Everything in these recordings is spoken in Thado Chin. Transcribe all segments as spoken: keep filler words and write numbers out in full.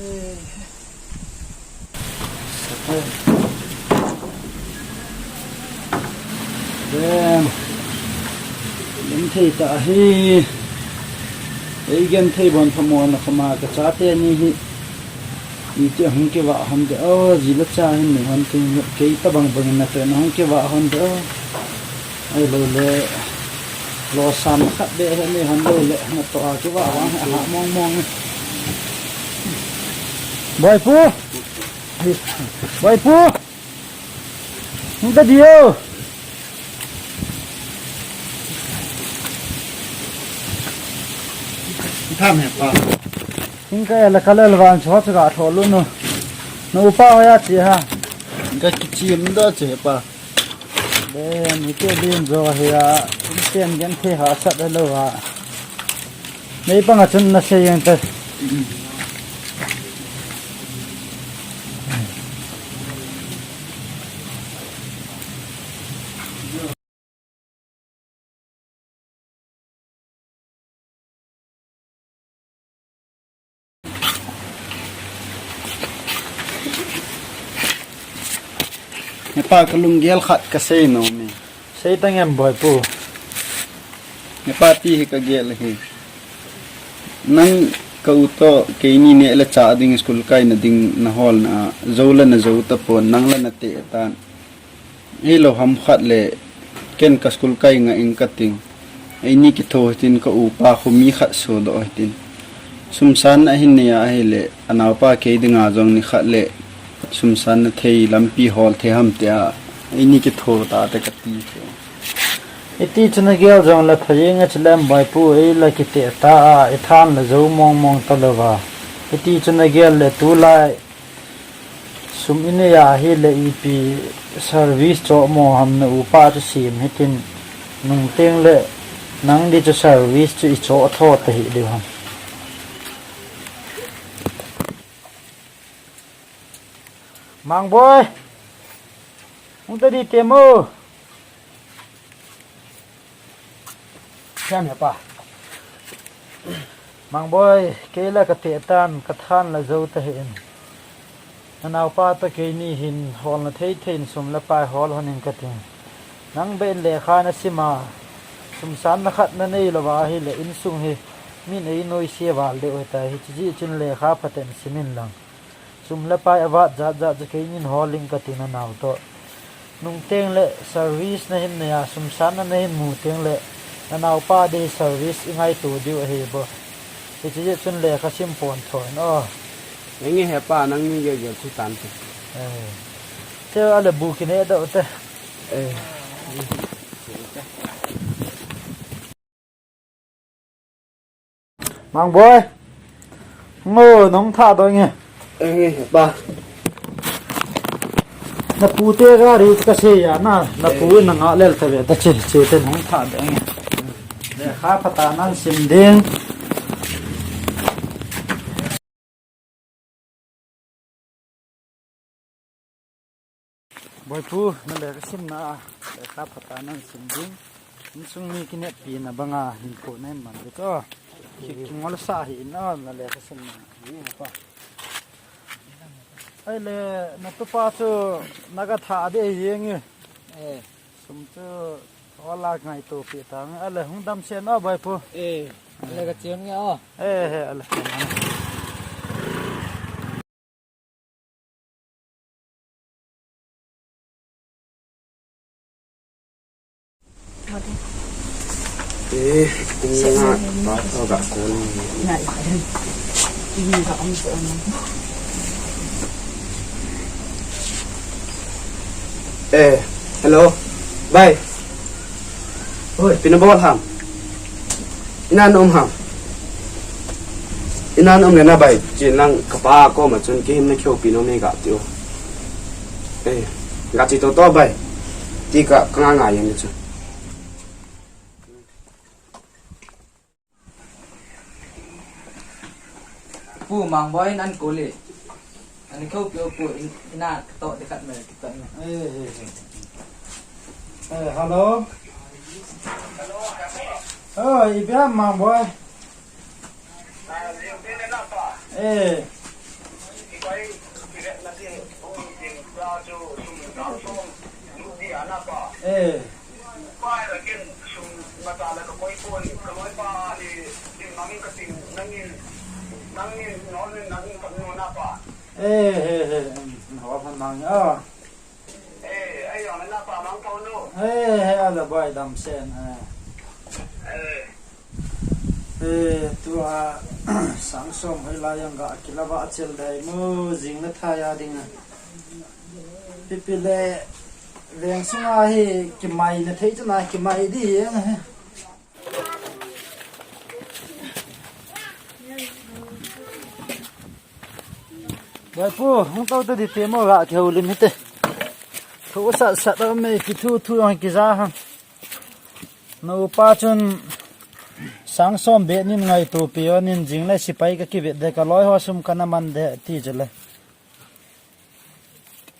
Dem. Dem thei ta hi. Ei gen thei bon pha mo na khama ka chate ni hi. Iti hung kivah hon de, o, ji le cha hin nei hon tin, kei tabang bang in natoh na hung kivah hon de, o. Ahilou le, losam khat beh hin nei hon lou le, natoh a kivah vang hi aha mong mong. Boipu! Boipu! Hung ta di o. Tham he pa. Hing ka el ka lel van cho cho ka tho lu nu. Nu pa ho ya chi ha. Ka kichim do che pa. Be ni te din jo he ya. Ten gen the ha sat lo ha. Nei panga chun na sei jeng ta. Hepa, ka lunggel khat ka sei nom e. Sei tang em, Boipu? Hepa, ti hi ka gel hi. Nang ka u toh keini neh le chah ding school kaina ding na holna a, jou le na jou tapon, nang le na teh tan. Hilou ham khat le ken ka school kai nga ing ka ting. Eini kitho hitin ka upa khu mi khat sodoh hitin. Sumsan na hin nei a ahile, anaopa kei dinga jong ni khat le sumsan na thei lampi hol thei ham tia, eini kitho ta te ka ti chu. Iti chu na gel jong le pha jeng a chilem Boipu, ei la kiteh ta a, i than la jou mong mong ta louva. Iti chu na gel le tulai sum i nei a ahile ipi service choh mo ham, na upa chu sim hitin, nung teng le nang di chu service chu i choh tho ta hi diu ham. Mangboi! Hung ta di te mo. Siam he pa. Mangboi, kei la ka teh tan, ka than la jou ta hi in. Na naopa toh keini hin holna thei thei in sum le pai hol hon in ka ting. Nang beh in lekha na sim a, sumsan na khat na nei louva ahile insung hi min ei noise val deu hita hi, chuti chun lekha phaten sim in lang. Sum le pai avat jat jat chu keinin hol ing ka ti na nao toh. Nung teng le service na hin nei a, sumsan na, na hin mu teng le, na naopa di service i ngaito diu ahi bo. Hichi jeh chun lekha sim pon thon o. Enge he pa, nang ni gel gel chu tan te. Eh. Che ale bu kine do te. Eh. Mangboi. Ngo, nong tha do nge. Enge, pa. Na pu te gari ka se ya na, na pu na nga lel ta ve ta che, che te nong tha do nge. Le kha pha ta nan sim ding. Boipu, na lekha simna a, lekha phatah nan sim ding. Insung mi kineppi na banga hinkho na hin man ding o. Ki, kingol sa hi in o, na lekha simna. Ni pa. Ahile, na tupa chu na ka tha ding ahi nge. Eh. Sum chu hola ngaito pi ta nge, ahile hung damsel o Boipu. Eh, ahile ka che nge o. Eh, he, ahile. Eh, ini nga, ba, tao ga ko ni. Eh, hello. Bai. Oi, ipi na bol ham? Ina na um ham? Ina na um le na bai, chin lang ka pa koma chun kei hin na kihoupi nom e ga ti o. Eh, ga che to to bai. Ti ka, ka nga nga jeng chu. Pu Mangboi in an call e. An kihoupi o pu, in, ina ka toh ding khat mai, khat mai. Eh, eh, eh. Eh, hello. Oh, ipi ham Mangboi. Eh. Pai, kivetna di, um, ding, sa, chu, sum, sang, som, lu, di, ana, pa. Eh. Pai, la, kin, sum, mata, la, ka, koi, pon, ka, loi, pa, ni, tin, nangin, ka, tin, nangin, nangin, non, nangin, ka, no, na, pa. Eh, eh, eh, eh, no, pa, nang, ah. Eh, ayo, na, pa, mang, pa, no. Eh, eh, ala, bai, dam, sen, eh. Eh. Eh, tua, sang som hoilai jong ga kilava chel dai mo, jing le thai a ding a. Pipi le, veng sunga hi kimai na thei chu na kimai di jeng a. Bai pu, hung tau ta di te mo ga kihoulim hite. Thu sat sat a me kithu thu jong kija ham. Na upa chun sang som beh nin ngaito pi o nin jing le sipai ka kivet de ka loi ho sum ka na man de ti chu le.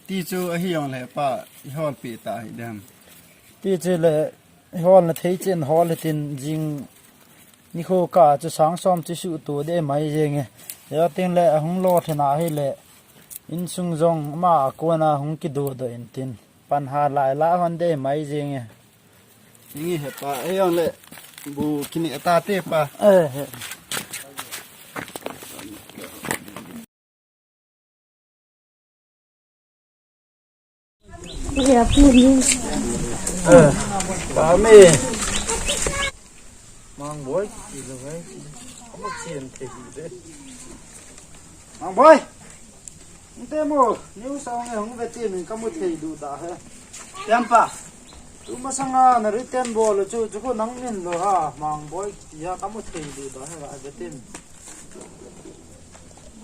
Ti chu ahi jong le pa i hol pi ta hi dem. Ti chu le i hol na thei chen hol le tin jing ni kho ka chu sang som chu su tu de mai jeng e. Ya tin le ahung lo thena hi le insung jong ma a kona hung kidu do in tin. Pan ha lai la hon de mai jeng e. Ngi he pa, e jong le bu kini ta te pa. Eh, he. Ya pu ni. Eh, pa me. Mang boi, ki lo ngai. Kamu chien te hi de. Mang boi. Nte mo, ni u sa nge hung ve ti min kamu thei du da he. Tiam pa. Tu masanga na ri ten bol chu chu ko nang min lo ha, mang boi ya kamu thei du da he ga ve tin.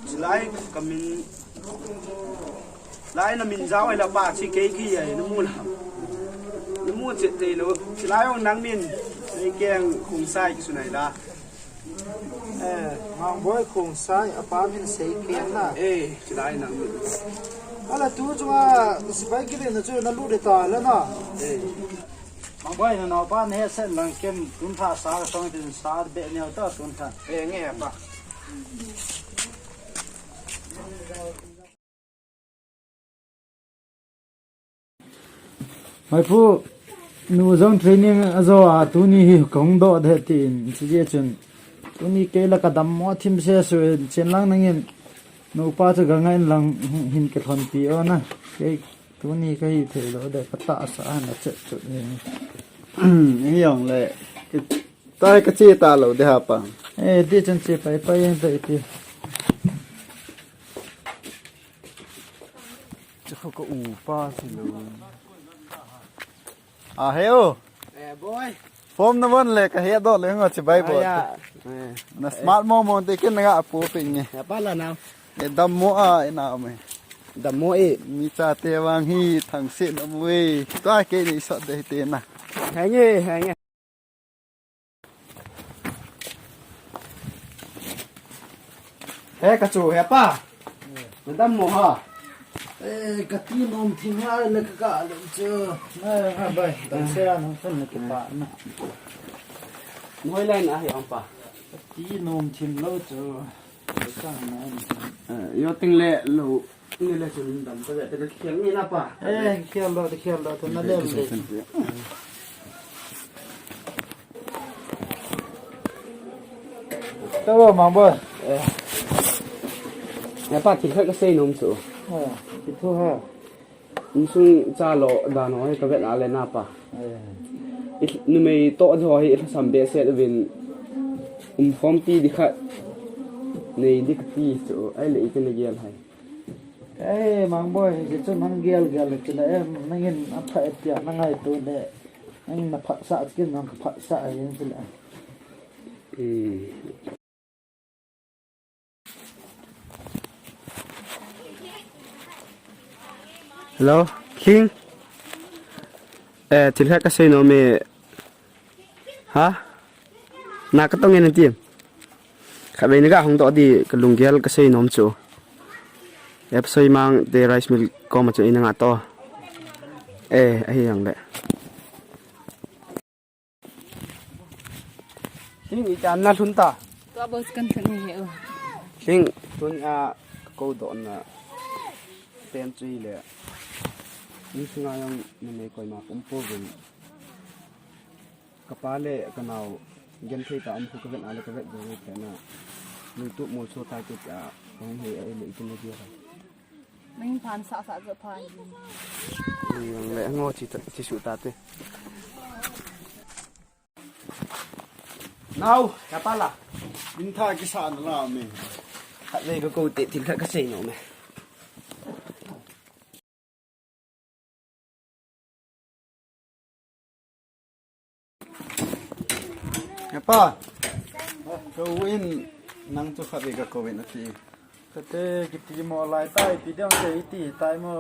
Chilai kamin, lai na min jao ai la pa chi kei ki ai na mu la. Na mu che te lo. Chilai ong nang min, nei keng kung sai ki sunai la. Eh, Mangboi Khongsai, apa min Seikiang na. Eh, chilai nang min. Ala tu chunga, sipai kile na chu na lu de ta la na. Eh. Mangboi na nao pa ne sen lang ken tun tha sa song tin sa be neo ta tun tha. Eh, nge pa. Mai pu, nu jong training a jo a, tuni hi kahung doh de tin, chijeh chun. Tuni kei la ka dammo thim se su, chen lang nangin, nu pa chu ka ngai lang hin kilhon pi o na. Kei tuni ka hi thei lo de, ka ta sa na chet chut ni. Hi jong le, tai ka che ta lo de ha pa. Eh, ti chun che pai pai pai ti. Chu ka u pa si lo. A he o. Eh, boi. Form na von le ka he do le ngo chi bai boi. Aya. Eh. Na smart mo mo te ken nga pu pe nge. Ya pa la na. E dammo a e na me. Dammo e. Mi cha te vang hi thang se na mo e. Tua ke ni sot de te na. Hai nge, hai nge. He ka chu he pa. Na dammo ha. Eh, ka ti nom thim ha le ka ka le chu. Na ha bai. Dam se a nang kan na ki pa na. Noi lai na hi ang pa. Ka ti nom thim lo chu. Ka na. Eh, yo ting le lo. Ni le chun dam ta ve, ta khial ni na pa. Eh, khial lo, khial lo, ta na le le. Ta bo mang bo. Eh. Ya pa, thil khat ka sei nom chu. Eh, ti thu ha. Insung cha lo dan ho hi ka vet a le na pa. Eh. I th-, numei to ho hi i thasam behseh uvin um khompi di khat nei di ka ti chu. Ai le i ti na gel hai. Ei, Mangboi, hiche chu nang gel gel le chu na em, nangin apha e tia na ngaito le, nangin na phatsah chu kin nang ka phatsah e yin chu le. Hmm. Hello, King. Eh, thil khat ka sei nom e. Ha? Na ka tong en ti. Khatvei na ga hung doh di ka lunggel ka sei nom chu. Epsoi mang te rice mill koma chu ina nga to. Eh, ahi ang le. Hing i chan na lhun ta. Tua bos kan thun ni he o. Hing tun a Ko dohna pen chu hile, insunga jong numei koima um pouvin. Kapa le kanao genthei tah a um khu kavet a le kavet bou thei na. Luitu molso tai tia kahung hei a le itin le dia. Nangin phan sasa jo phan. Jong le ngo chi ta, chi su ta te. Nao, kapa la. Min tha kisa na la me. Khatvei ka ko te thil khat kasei nom e. Hepa, ka u in nang chu khatvei ka kou in ati. Kate kiti mo lai tai, pi ding te iti tai mo.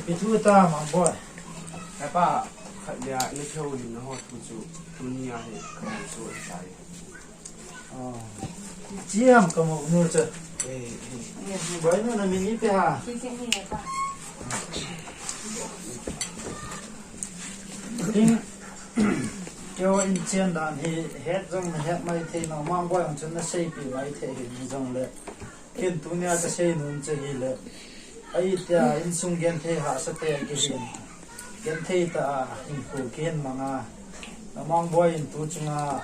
Pi thu ta mang boy. Hepa, khatvei a ni thou lim na ho thu chu, tunia hi ka mang chu sai. Chiam ka mo nu cha. Eh, eh. Boy nu na min ipi ham. Ding, keo in chen dan hi het jong na het mai thei, na mang boy ang chun na seipi mai thei hi jong le. Ken tunia ka sei nom chu hile. Ahi tia insung genthei hahsa te kihin. Genthei tah a hinkho kihin manga. Na mang boy in tu chunga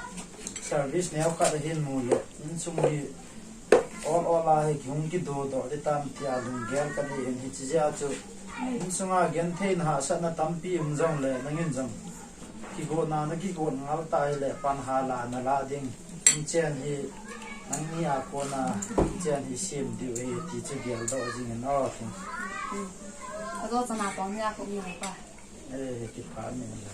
service neo khat ahin mu le. Insung hi ol ol a hi kihung kidodoh di tam tia lunggel ka nei in hichi jeh a chu. Insunga genthei na hahsatna tampi um jong le nangin jong. Kigotna, na kigot ngal ta hile pan hala na la ding. Inchen hi, nangni a kona, inchen hi sem diu ahi ti chu geldoh jing in o. Ajo chana pang ni a ko mi pa. Eh, kipah ni la.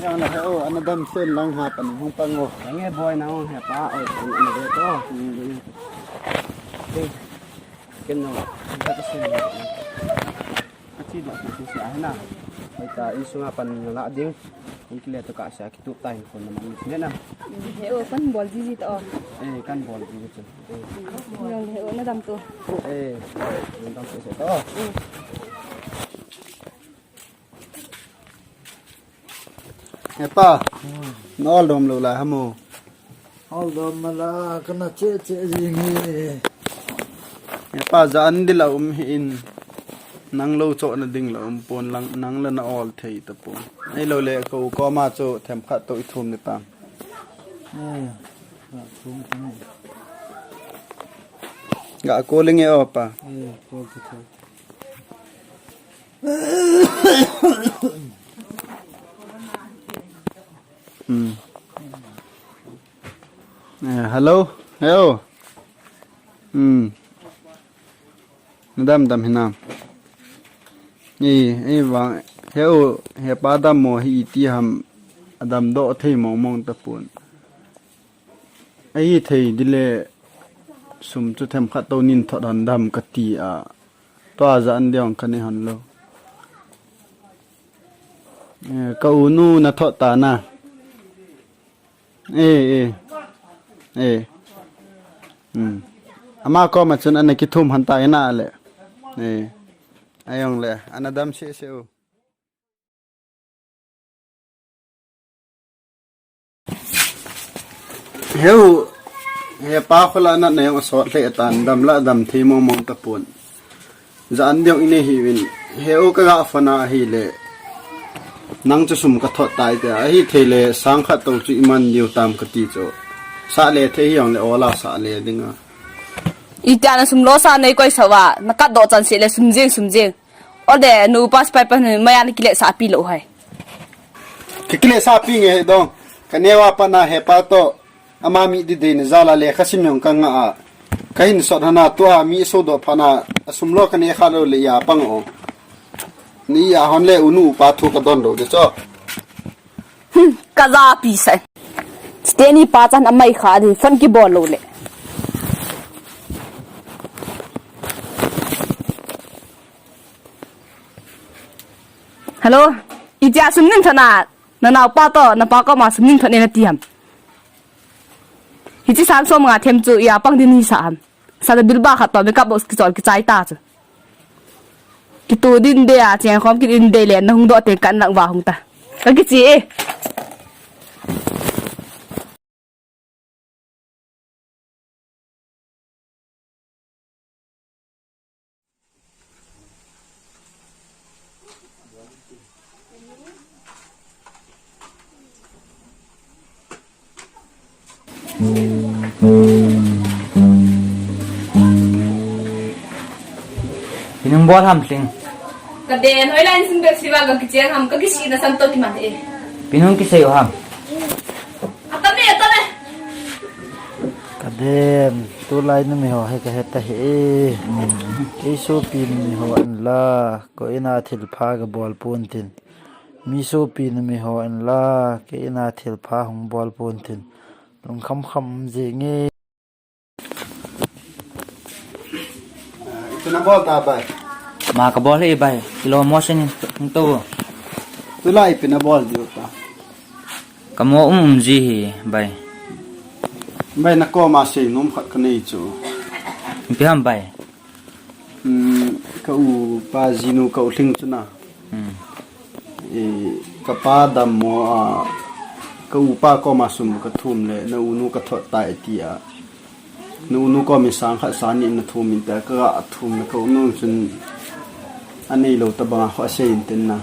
Yang na he o, ana dam sen lang ha pan hung pang o. Yang e boy na o, hepa o, an, an ve to. Ken no, ka sen. Ka chi doh tu si si a hina. Hoi ta insunga pan la ding. Hung kile to ka sa kitup ta in kon na man ne na. He o, kan bol ji ji to. Eh, kan bol ji ji to. Eh. Yang he o, na dam to. Eh, na dam to se to. Hepa, na ol dom lou lai ham o. Ol dom mala, kana che che jing e. Hepa, ja an di la um hi in, nang lou cho na ding la um pon lang, nang la na ol thei ta pon. Ahilou le, ko, ko ma cho them khat to i thum ni ta. Eh, ga thum thum. Ga ko le nge o pa. Eh, ko ki thum. Hmm. Eh, hello. Hello. Hmm. Nadam dam hinam. Eh, eh, vang. He o, hepa dam mo hi iti ham. Adam doh thei mong mong ta pon. Ahi thei di le sum chu them khat to nin thot han dam ka ti a. Tua ja an diong ka ni han lo. Eh, ka u nu na thot ta na. Eh, eh. Eh. Hmm. Ama koma chun ana kithum han ta ina le. Eh. Ayong le, ana dam se se u. Heu, hepa khola na neo so le tan dam la dam thei mong mong ta pon. Ja an diong ine hi win. Heu ka ga phana hi le. Nang chu sum ka thot tai te. Ahi thei le sang khat to chu iman diu tam ka ti chu. Sa le thei hi ong le ola sa le dinga. Itia na sum lo sa nei koi sa wa. Na kat do chan se le sum jing sum jing. Ode, nu pa sipai pa nu maya na kile sa pi lo hai. Ki kile sa pi nge dong. Ka newa pa na hepa to. Ama mi di de ni jala le kha sim yong ka nga a. Ka hin sot hana tua mi so do pha na. Asum lo ka ne kha lo le ya pang o. Ni ya hon le u nu pa thu ka don lo de cho. Hmm, ka ja pi sai. Steni pa chan amai kha di phone ki bol lo le. Hello, itia sum nin thana. Nanaopa toh napa koma sum ning thot ne nati ham? Hiche sang som nga them chu ia pang din hisah ham? Sana bilba khat toh makeup box kichol kichai ta chu. Kitu din de a, cheng khom kit in de le, nahung doh teng kan lang va hung ta. Ka kichi e. Pinung bol ham Lhing. Ka den, hoilai in sin bek siva ka kicheng ham, ka kisina san toh kiman e. Pinung kisei u ham. Atame, atame. Ka den, tulai numi ho hi ka heta hi e. Kei sopi numi ho in la, ko ina thilpha ka bol pon tin. Mi sopi numi ho in la, kei ina thilpha hung bol pon tin. Lungkham kham jing e. Ipi na bol ta bai? Ma ka bol hi bai. Kilo mo sen hung to. Tulai ipi na bol diu ta? Ka mo um um ji hi bai. Bai na koma seinom khat ka nei chu. Ipi ham bai? Hmm, ka upa jinu ka u Lhing chu na. Hmm. E, ka pa dammo a, ka upa koma sum ka thum le, na unu ka thot tai ti a. Na unu koma sang khat sang ni na thum in ta, ka ga thum na ka unu chun anei lou ta banga kho asei in tin na.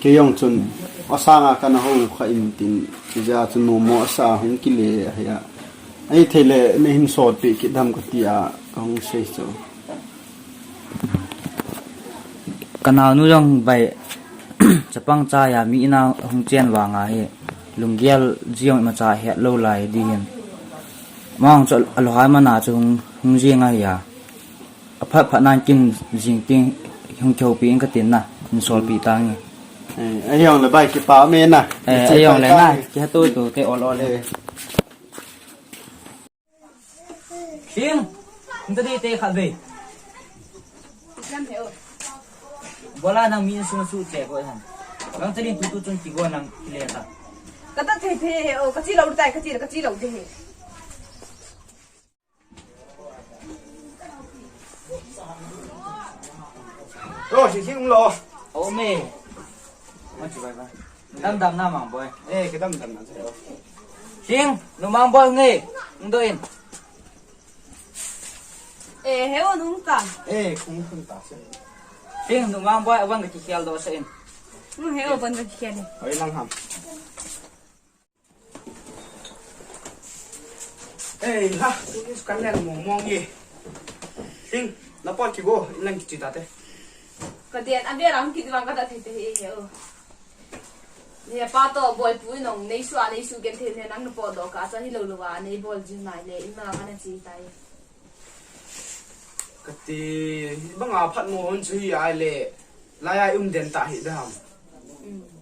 Kei jong chun, asanga ka na ho kha in tin, kija chu nomo asa hung kile a hi a. Ai thei le, na hin sot pi kit dam ka ti a, ka hung sei chu. Ka naonu jong bai, chapang cha ya mi ina hung chen vang a hi, lunggel jong ima cha het lou lai di hin. Mang chu a lo hai mana chu hung, hung jing a hi a. A phat phat nan kin jing ting hung keu pi in ka tin na, in sol pi tang e. Eh, ai jong le bai kipa me na. Eh, ai jong le na, ki ha tu tu te ol ol. Eh. Lhing, hung ta di te khat ve. Bola nang mi insung su che ko han. Nang tadin tutu chun kigo nang kile ta. Ka ta thei thei he o, ka chi lou tai, ka chi, ka chi lou de he. Lo, si si um lo. O me. Ma chi bai bai. Dam dam na mang boi. Eh, ka dam dam na che lo. Lhing, nu mang boi nge. Ung do in. Eh, he o nung ta. Eh, kung kung ta se. Lhing, nu mang boi, abang ka chi khial do sa in. Nung he o ban ka chi khial ni. Oi lang ham. Ei, ha, tu ni kan len mong mong ye. Lhing, na pot kigo, in lang kichi ta te. Ka den, a bera hung kiti vang ka ta thei te he he o. Ni pa to bol pu nong, nei su a, nei su ken the ne nang na pot do ka sa hi lo lo a, nei bol jin nai le, in ma ka na chi ta ye. Ka ti, bang a phat mo hon chu hi ai le, lai ai um den ta hi da ham. Mm.